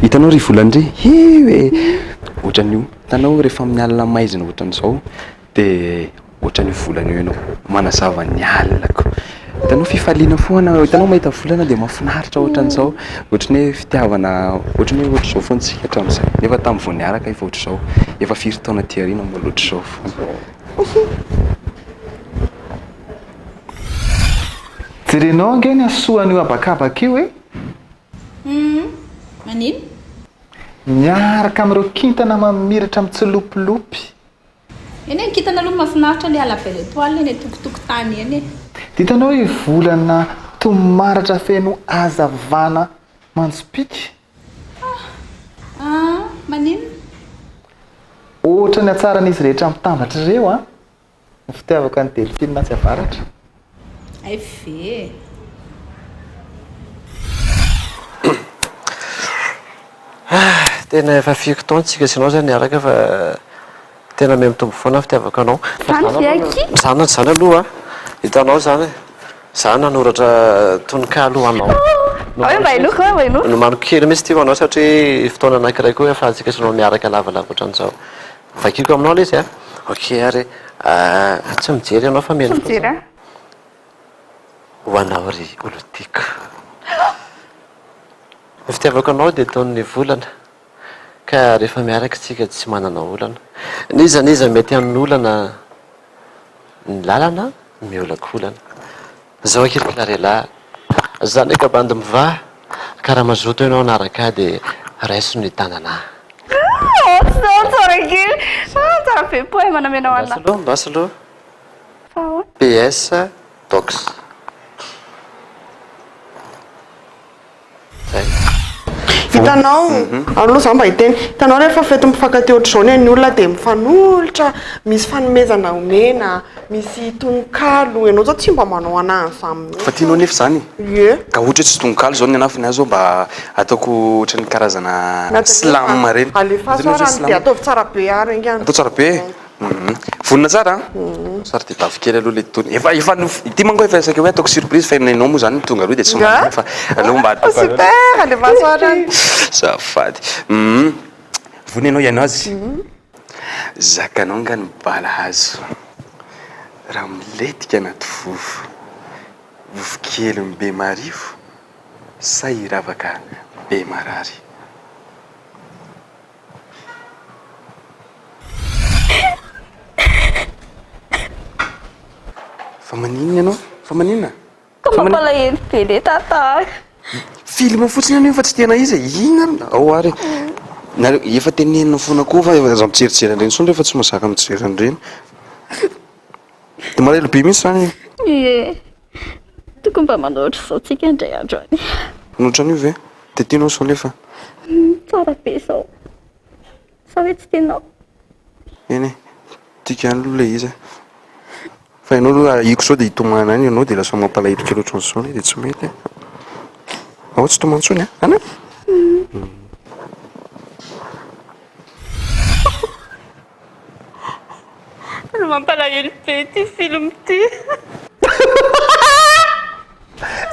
Hitanao ry volana ry? Io e! Ohatran'io. Hitanao rehefa amin'ny alina maizina ohatran'izao dia ohatran'io volana io ianao. Manazava ny alina ko. Hitanao fifaliana foana, hitanao mahita volana dia mahafinaritra ohatran'izao. Ohatran'ny hoe fitiavana, ohatran'ny hoe ohatr'izao foana isika hatramin'izay. Nefa tamin'ny vao niaraka efa ohatr'izao. Efa firy taona aty aoriana mbola ohatr'izao foana. Jerenao ange ny hasoan'io habakabaka io e! Humm, manino? Miaraka amin'ireo kintana mamiratra mitsilopilopy. Eny e, ny kintana aloha mahafinaritra le à la belle étoile eny an-tokotokotany eny e. Dia hitanao io volana tomaratra feno hazavana manjopiaka? Ah, maninona? Ohatran'ny hatsaran'izy rehetra mitambatra ireo an! Ny fitiavako an'i Delphine atsy avaratra. Hay ve e! Tena efa firy taona tsika sy ianao zany niaraka fa tena miha mitombo foana ny fitiavako anao. Zany ve akia? Zany zany aloha a, hitanao zany e, za nanoratra tononkalo ho anao. Hoe mba henoiko, hoe mba henoiko. Nomaniko kely mihitsy ity ho anao satria fotoana anankiray koa ahafahantsika sy ianao miaraka lavalava ohatran'izao. Vakiko aminao ilay izy a. Ok ary e. Tsy mijery ianao fa mihaino Tsy mijery ahy. Ho anao ry olon-tiako. Ny fitiavako anao dia toy ny volana Ka rehefa miaraka isika tsy manana olana. N'iza n'iza mety hanolana Ny lalana miolakolana. Zao akia ry Clarella, zanaka bandy mivaha, ka raha mazoto ianao hanaraka ahy dia raiso ny tanana. Ah, zao tsara kely. Ah, tsara be poème nomenao anah. Andraso aloha, andraso aloha. Fa ahoana? PS Dox. Zay. Hitanao, aloha za mba hiteny, hitanao rehefa fety mifankatia ohatr'izao ny an'ny olona dia mifanolotra, misy fanomezana omena, misy tononkalo, ianao zao tsy mba manao anah an'izany mihitsy. Fa tianao nefa izany e? Ie. Ka ohatra hoe tsy tononkalo izao ny anah fa ny ahy izao mba ataoko ohatran'ny karazana slam ireny. Alefaso ary dia ataovy tsara be ary aingana. Atao tsara be? Vonona tsara an? Sary tedavy kely aloha le tony. Efa efa nof- ity manko efa saika hoe ataoko surprise fa ianao moa zany tonga aloha dia tsy maninona fa aleo mba ataoko aloha. Super, alefaso ary an. Azafady. Hum. Vonona ianao hihaino azy? Zakanao nga ny bala hazo raha milentika anaty vovo. Vovo kelin'i Bemarivo sa hiravaka Bemarary? Fa maninona ianao? Fa maninona? Ka mampalahelo be le tantara. Film fotsiny anie io fa tsy tena izy e. Inona ary? Ao ary e. Nareo efa tenenina foana koa fa aza mijerijery an'ireny intsony rehefa tsy mahazaka mijery an'ireny. Dia malahelo be mihitsy izany e. Ie. Tokony mba manao ohatr'izao tsika indray andro any. Manao ohatran'io ve? Dia tianao izao nefa? Tsara be izao. Sa hoe tsy tianao? Eny e, tiako ihany aloha ilay izy e. Fa ianao aloha ahiako sao dia hitomany any ianao dia lasa mampalahelo kely ohatran'izao anie dia tsy mety e. Ao tsy tomany intsony an? Any an? Tena mampalahelo be ity film ity.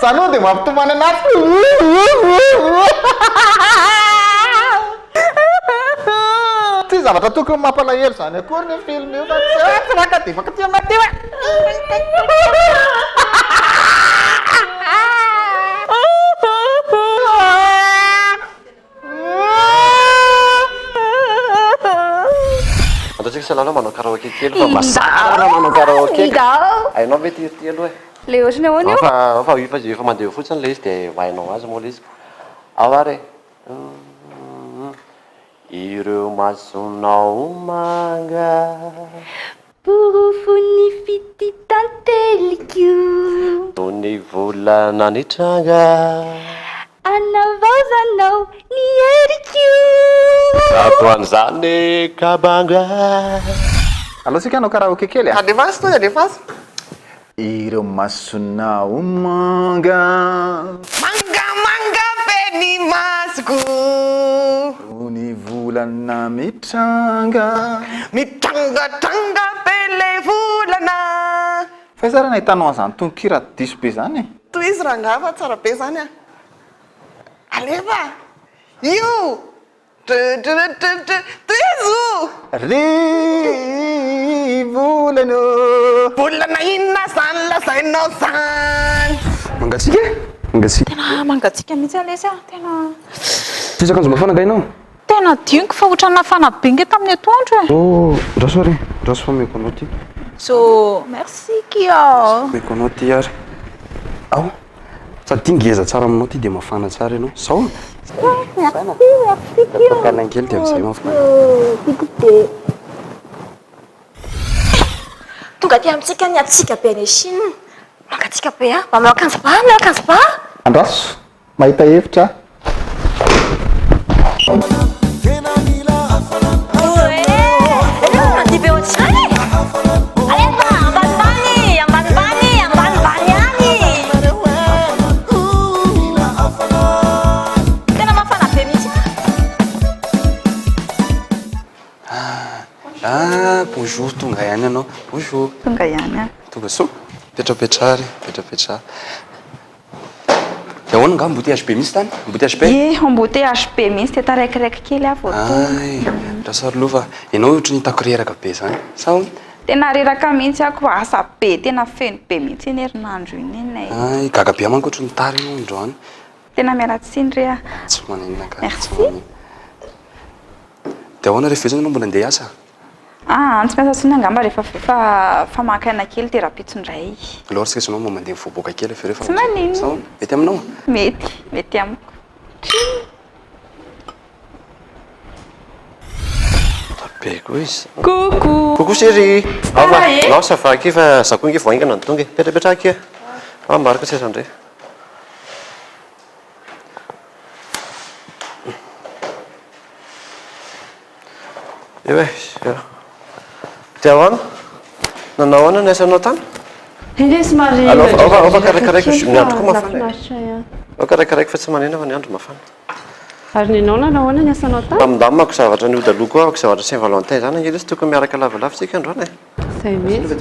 Zany hono dia mampitomany anazy. Tsy zavatra tokony mampalahelo zany akory ny film io fa tsy raha dia efa ty aminay teo e. Ataontsika sahala manao karaoke kely fa mazàna manao karaoke. Hainao ve ity ity aloha e? Le ohatran'ny ahoana io? Fa fa efa efa mandeha fotsiny ilay izy dia ho hainao azy moa ilay izy. Ao ary e. Ireo masonao manga. Porofon'ny fitia tanteliko. Toy ny volana nitranga. Anavaozanao ny heriko. Zato an'izany kabanga. Aleo tsika hanao karaoke kely a! Alefaso tonga alefaso. Ireo masonao manga. Manga manga be ny masoko. Toy ny volana mitranga. Mitrangatranga be le volana. Fa aiza ary nahitanao an'izany tononkira diso be izany e? Tohizo rangahy fa tsara be zany a! Alefa! Io! Tr-tr-tr-tr, tohizo! Ry volana ô! Volana inona zany lazainao zany? Mangatsiaka e! Mangatsiaka. Tena mangatsiaka mihitsy aloha izy a, tena. Tsisy akanjo mafana nga ianao? Tena adinoko fa ohatran'ny nafana be nge tamin'ny atoandro e. Oh, ndraso ary e, ndraso fa omeko anao ty. Zo, merci kia. Omeko anao ty ary. Ao, sady ty ngeza tsara aminao ty dia mafana tsara ianao. Zao. Merci, merci kia. Tokana kely dia amin'izay mafana. Tiako be. Tonga aty amintsika ny hatsiaka be any Chine. Mangatsiaka be an! Mba manao akanjo ba, manao akanjo ba! Andraso, mahita hevitra aho. Mandihy be ohatr'izany e! Alefa ambanimbany, ambanimbany, ambanimbany ihany! Tena mafana be mihitsy an! Ah, bonjour, tonga ihany ianao. Bonjour. Tonga ihany aho. Tonga soa. Mipetrapetraha ary, mipetrapetraha. Dia ahoana angaha embouteillage be mihitsy tany? Embouteillage be? Ie, embouteillage be mihitsy dia taraikiraiky kely aho vao tonga. Ay, lasa ry lova, ianao ohatry ny hitako reraka be izany. Sa ahoana? Tena reraka mihitsy aho ko, asa be, tena feno be mihitsy iny herinandro iny iny e. Ay, gaga be aho manko ohatry ny tara ianao androany. Tena miala tsiny re ah. Tsy maninona ka, Merci. tsy maninona. Dia ahoana rehefa avy eo izany ianao mbola handeha hiasa? Aa tsy miasa intsony angamba rehefa avy eo fa fa maka aina kely dia rahampitso indray. Aleo ary tsika sy ianao mba mandeha mivoaboaka kely avy eo rehefa Tsy maninona. Sao mety aminao? Mety, mety amiko. Tchim! Be koa izy. Coucou. Coucou chérie. Tsy tara e. Nao ça va akia fa za koa ange vao haingana no tonga e. Mipetrapetraha akia. Fa ambarako seza ndray. Eo e, eo. Dia ahoana? Nanao ahoana ny asanao tany? Eny somary Aleo, ao fa- ao fa karakaraiko kely ny andro koa fa mafana e. nahafinaritra ihany. Ao karakaraiko fa tsy maneno fa ny andro mafana. Ary ny anao nanao ahoana ny asanao tany? Lamindamako zavatra ny ody aloha koa, zavatra Saint Valentin izany ange lesy tokony miaraka lavalava isika androany e. Izay mihitsy.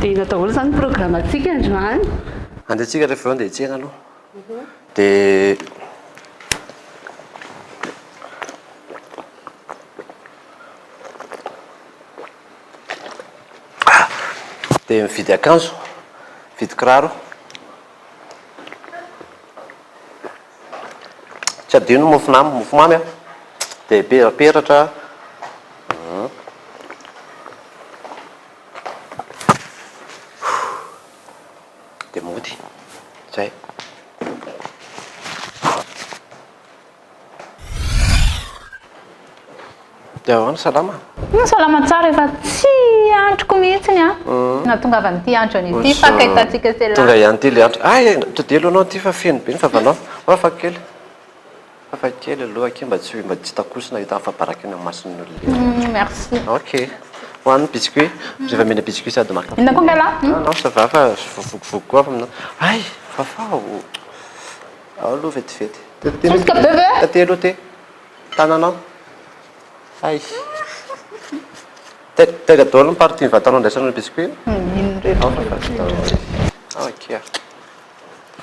Dia inona daholo izany ny programantsika androany? Andeha tsika rehefa avy eo andeha hiantsena aloha. Dia dia mividy akanjo, mividy kiraro. Tsy adino ny mofo mofomamy an! Dia peratra. Dia mody. Zay. Dia ahoana, salama? Salama tsara, efa tsy andriko mihitsy an! Nahatongavan'ity andro anio ity fa kahitantsika sy elah. Tonga ihany ity ilay andro. Hay, todelo ianao ity fa feno be ny vavanao. Ao afaka kely. Afaka kely aloha akia mba tsy mba tsy takosina hita afa-baraka eny amin'ny mason'ny olona eny. Merci. Ok. Ho an'ny biscuit. Rehefa mihina biscuit sady maka. Inona koa ngala? Non, non, ça va fa vovokovoky koa fa. Hay, fafao. Ao aloha vetivety. Sosoka be ve? Taty aloha ty. Tananao. Hay. Taiza daholo ny partie ny vatanao andraisanao ny biscuit? Iny rehetra. Ao fa fa. Ok.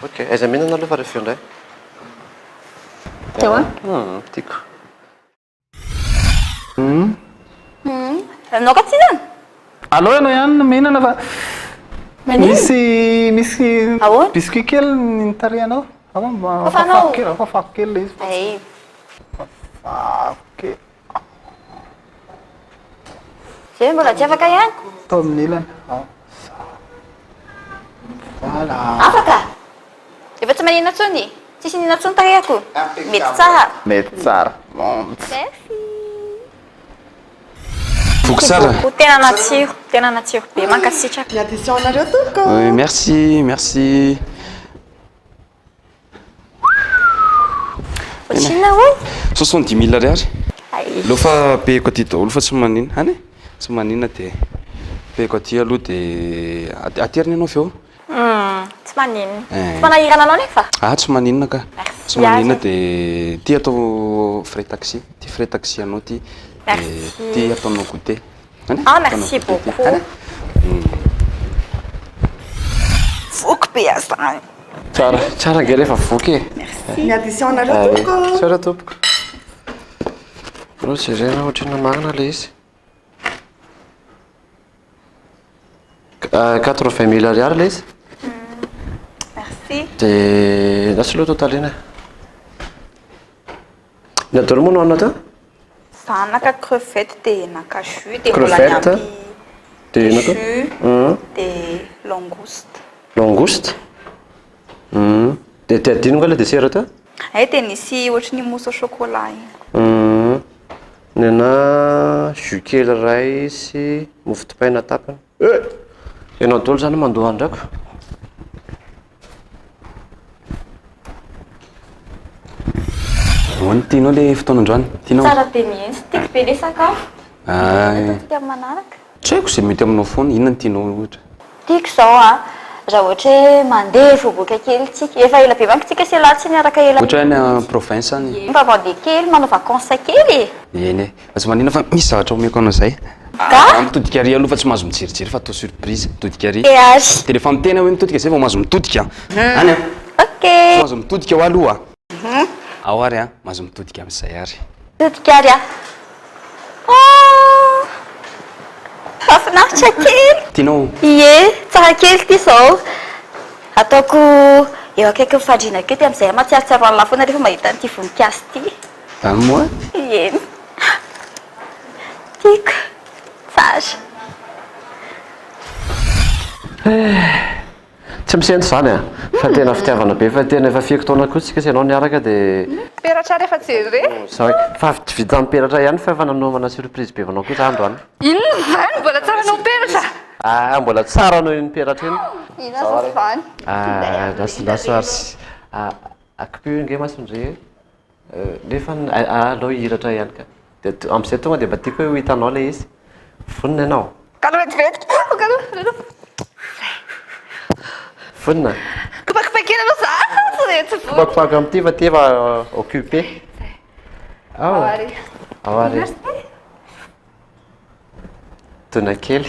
Ok, aiza mihinana aloha fa rehefa avy eo indray. Teo an? Tiako. Ianao ka tsy hihinana? Aleo ianao ihany no mihinana fa misy misy Ahoana? biscuit kely ny tarehinao. Ao mba Fafanao. fafako kely, ao fafako kely ilay izy. Ay. Fafako kely. Zay mbola tsy afaka ihany? Atao amin'ny ilany. Ao. Voilà. Afaka? Efa tsy maninona intsony? Tsisy inona intsony tarehiko? Mety tsara. Mety tsara. Merci. Voky tsara. Tena natsiro, tena natsiro be, mankasitraka. Ny addition anareo tompoko. Oui, merci, merci. Ohatrinona hoy? 70 mille ariary. Ay. Aleo fa payeko aty daholo fa tsy maninona. Any e? Tsy maninona dia payeko aty aloha dia aterina ianao avy eo. Hum, tsy maninona. Eh. Tsy manahirana anao nefa? Ah, tsy maninona ka. Merci Tsy maninona aza. dia ty atao frais taxi. Ty frais taxi anao ty. Merci. Ty ataonao goûter. Any? Ah, Ataonao merci goûter ty. beaucoup. Any? Voky be aho zany. Tsara, tsara ange rehefa voky e. Ny addition nareo tompoko. Tsara tompoko. Aleo jerena ohatrinona marina ilay izy. 80 000 ariary ilay izy. Merci. Dia lasa aloha totalina e. Ny daholo moa no hanina teo? Za naka crevette dia naka jus dia mbola Crevette. niampy Dia inona koa? jus dia langouste. Langouste? Dia te adino nga ilay dessert teo? Hay dia nisy ohatry ny mousse au chocolat iny. Ny anà jus kely iray sy mofo dipaina tapany. Eh! Ianao daholo izany mandoa andrako. Ahoana, tianao ilay fotoana androany? Tianao? Tsara be mihitsy, tiako be ilay sakafo. Ah, Ataontsika amin'ny manaraka. Tsy haiko izay mety aminao foana, inona no tianao ohatra? Tiako izao an, raha ohatra hoe mandeha voaboaka kely tsika, efa ela be manko tsika sy elah tsy niaraka ela. Ohatra hoe any en province any. Mba mandeha kely, manao vacances kely e! Eny e, fa tsy maninona fa misy zavatra omeko anao izay. Ka? Ah, mitodika ary aloha fa tsy mahazo mijerijery fa atao surprise, mitodika ary. E ary. Dia rehefa miteny aho hoe mitodika izay vao mahazo mitodika. Any an. Ok. Tsy mahazo mitodika hoa aloha. Ao ary an, mahazo mitodika amin'izay ary. Mitodika ary aho. Oh! Mahafinaritra kely. Tianao? Ie, tsara kely ity izao. Ataoko eo akaikin'ny fandriana kely dia amin'izay aho mahatsiarotsiaro an'lah foana rehefa mahita an'ity voninkazo ity. Zany moa? Eny. Tiako. Tsara. Tsy misento izany a! Fa tena fitiavana be fa tena efa firy taona koa tsika sy ianao niaraka dia. Peratra rehefa jerena. Zay, fa tsy vitan'ny peratra ihany fa efa nanomana surprise be ho anao koa za androany. Inona izany? Mbola tsara noho ny peratra? Ah, mbola tsara noho iny peratra iny. Inona zao izany? Ah, lasa lasa ary akipio ange masondry e. Nefa aleo hihiratra ihany ka. Dia amin'izay tonga dia mba tiako hoe ho hitanao ilay izy. Vonona ianao? Kalo vetivety. Kalo, kalo. Vonona? Kopakopakena aloha za. Tsy dia tsy vonona. Kopakopaka amin'ity fa ity efa occupé. Ao. Ao ary. Ao ary. Dona kely.